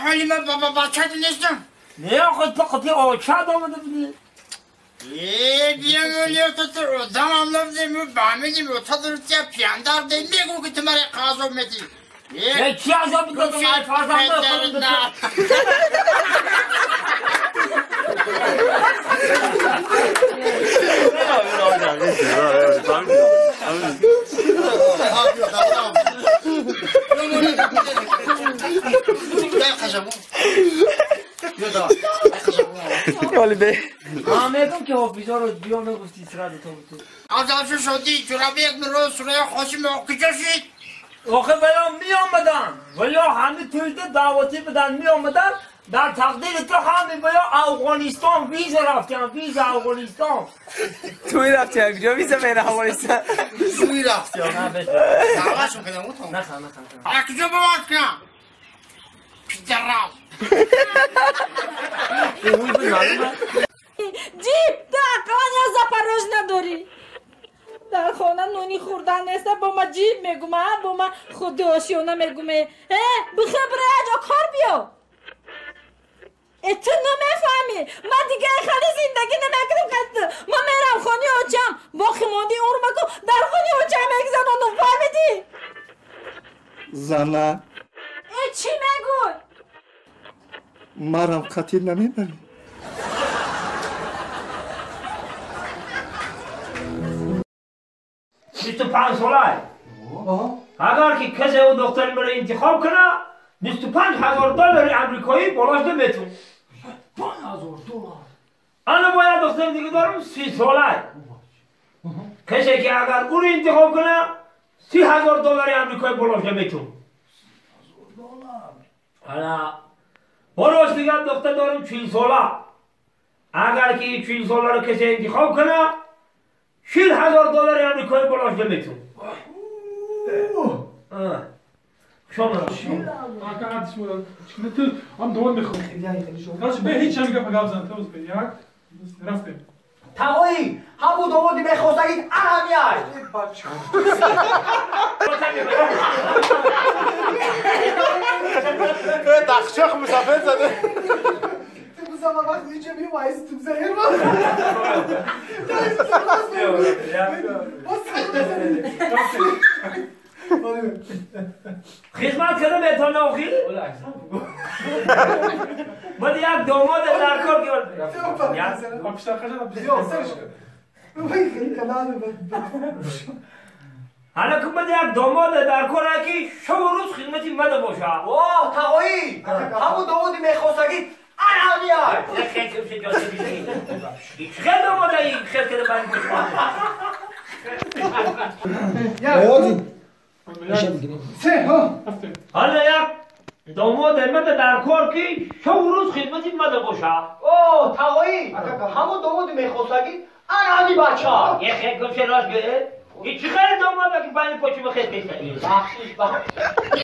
حالی من بابا بچه نیستم. نه خود تو قطعی آچه آمده بودی. بیام ولی تو آدم هم لفظیم و فهمیدیم و تا درستی پیاندار دیم میگو که تو مرا قاضی میدی. چی عذاب دادم؟ ای فرزند خودم. میگم که حافظا رو بیا نگفتی سرد تو بود. از شدی جرابی یک روز سرای خوشی کجا شد؟ آخه ولی می آمدن ولی همه توی دعوتی بدن می آمدن در تقدیر تو همه ولی افغانستان ویزا رفتن ویزا افغانستان. توی رفتی کجا ویزا میره افغانستان؟ توی رفتی نه دعوتشون کردم اون نه نه کجا باید کنم؟ پیدرم جیب تو اقلا یا زپروژ نداری در خانه نونی خوردن نیست با ما جیب میگم با ما خود آشیانه میگم بخیر برای اجا کار بیا. تو نمیفهمی من دیگه خیلی زندگی نمیکنم. من میرم خانه آچم باقی ماندی اون رو مکن در خانه آچم میگذرانم فهمیدی؟ زنه چی میگوی؟ مرم قتیل نمیبری. بیست و 25 ساله اگر که کسی او دختر مرا انتخاب کنه 25,000 دلار امریکایی بالاش نمیتون. 5,000 دلار. انا باید دختر دیگه دارم 30 ساله کسی که اگر او رو انتخاب کنه 30,000 دلار امریکایی بالاش نمیتون. انا بالاش دیگه دختر دارم 40 ساله اگر که 40 ساله رو کسی انتخاب کنه 40,000 دلار امریکایی بالاش نمیتون. شما هم دوان میخوام. به هیچ هم گپ گپ زن تو به یک رفتیم. تقایی همون دوادی میخواستید اهمیت. دخشخ مسافر زده. تو وقت اینجا می وایس تو زهر خدمت کردم بهتان آخی؟ باید یک داماد در کار که حالا که باید یک داماد در کار که شب و روز خدمتی مده باشه. واه تقایی همون دامادی میخواستگی اهمیت. خیلی کم شد جاده بیشی خیلی داماده این خیلی کرده برای حالا یک داماد مده در کار که شب و روز خدمتی مده باشه. اوه تقایی همون دامادی میخواستگی اهمی بچه یه خیلی کم شد راست گه. این چه خیلی داماده که باید پاچه بخیر پیش بخشیش بخشیش.